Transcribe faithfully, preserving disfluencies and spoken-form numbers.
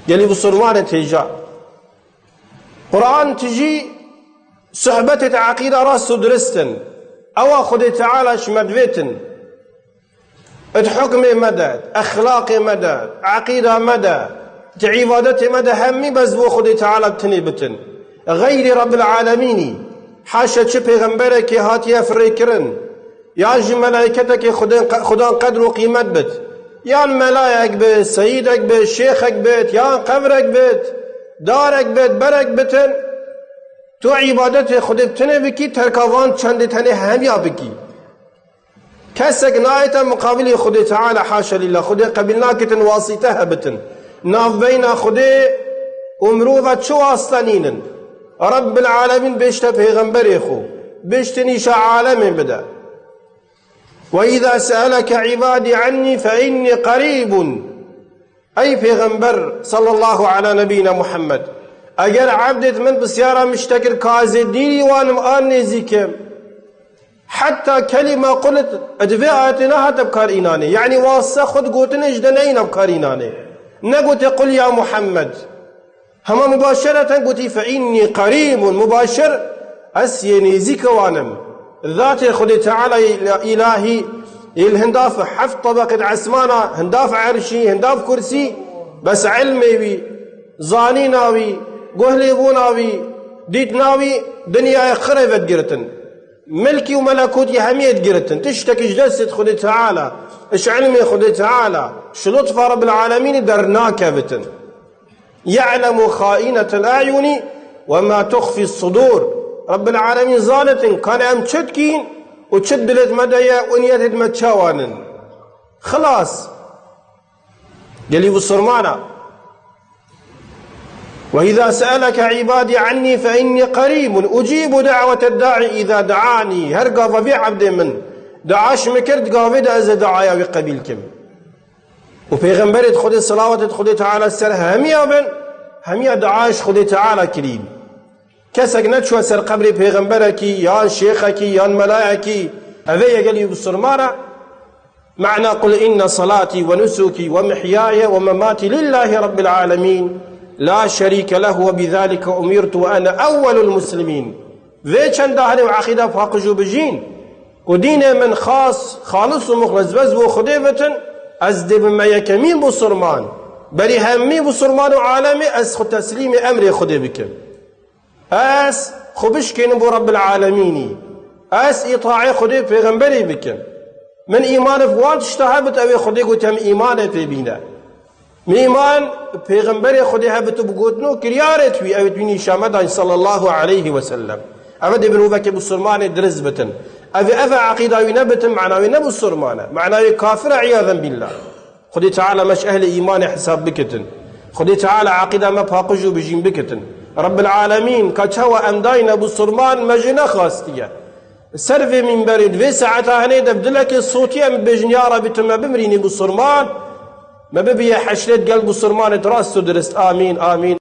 Gelî bisurmanê têja. Quran tijî sohbetê te eqîda rast û dirist in. Ewa Xwedê Teala ji me divêtin. Di hukmê me de, di exlaqê me de, di eqîda me de, di îbadetê me de hemî bes bo Xwedê Teala bi tinê bitin. Xeyrî Rabbil Alemînî, haşa çi pêxemberekê hatiye firêkirin, yan jî melaîketekê Xwedên qe-, Xudan qedr û qîmet bit, yan melayek bit, seyîdek bit, şêxek bit, yan qevrek bit, darek bit, berek bitin, tu îbadetê Xwedê bi tinê bikî, terka van çendê tenê hemiya bikî. Kesek nayête muqabilê Xwedê Teala, haşa lillah, Xwedê qebîl nakitin wasîte hebitin. Navbeyna Xwedê û mirova çi wasîte nînin. Rabbil Alemîn bêjte pêxemberê xwe, bêjte nîşa alemên bide. Ve izâ se'eleke ibadî annî fe innî qerîbun. Ey Pêxember sallallahu ala nebîna Muhammed, eger ebdêt min pisyara min ji te kir ka ez ê dîrî wan im an nêzîk im, heta kelîma qulit di vê ayetê nehate bi kar înanê. Yanî wasite xwe di gotinê ji de neyna bi kar înanê. Negote qul ya Muhammed. Hema mubaşereten gotî, fe innî qerîbun, mubaşer, ez yê nêzîke wan im. Zatê Xwedê Teala îla-, îlahî, îl hindaf heft tebeqê di esmana, hindaf erşî, hindaf kursî, bes ilmê wî, zanîna wî, guhlêbûna wî, dîtina wî, dinyayê qirê ve digiritin. Milkî û melekûtî hemiyê digiritin. Tiştekî ji destê Xwedê Teala, ji ilmê Xwedê Teala, ji lutfa Rabbil Alemînî dernakevitin. Ye'lemu xaînetel a'yuni ve ma tuxfî sudur. Rabbil Alemîn zanitin, kan em çi dikîn û çi dilêt me de ye û niyetêt me çawan in. Xilas. Gelî bisurmana. Ve izâ se'eleke ibadî annî fe innî qerîbun ucîbu da'weted da'i izâ da'anî. Her gava vê ebdê min dua ji min kir, di gavê de ez ê duaya wî qebîl kim. Û pêxemberê di Xwedê, selawatê di Xwedê Teala ser hemiya bin, hemiya dua ji Xwedê Teala kirîn. Kesek neçûye ser qebrê pêxemberekî, yan şêxekî, yan melayekî, ev ê yegelî bisurmana. Ma'na qul inne salatî ve nusukî ve mihyaye ve mematî lillahî rabbil alemîn. La şerîke leh ve bizalike umirtu ve ene ewwelul muslimîn. Vê çenda hene û eqîda paqij û bijîn ku dînê min xas, xalis û muxlis bes bo Xwedê bitin, ez dê bime yekemîn bisurman. Berî hemî bisurman û alemê ez xwe teslîmê emrê Xwedê bikim. Ez xwe bişkênim bo Rabbil Alemînî. Ez îtaê Xwedê pêxemberî bikim. Min îmanê bi wan tişta hebit, ew ê Xwedê gotiye min îmanê pê bîne. Min îman pêxemberê Xwedê hebit û bi gotin û kiryarê wî, ew ê wî nîşa me dayîn sallallahu aleyhi ve sellem. Ev ê dê bin wekî bisurmanê dirist bitin. Ev ê ev eqîda wî nebitin, mena wî ne bisurman e. Mena wî kafir e, îyazen billah. Xwedê Teala me ji ehlê îmanê hesab bikitin. Xwedê Teala eqîda me paqij û bijîn bikitin. Rabbil Alemîn, ka çawa em dayne bisurman me jê nexastiye. Ser vê mînberê di vê saeta hinê de bi dilekê sotî em bibêjin, ya Rebî, tu me bimirînî bisurman, me bibiye heşrê digel bisurmanê di rast û dirist. Amîn, amîn.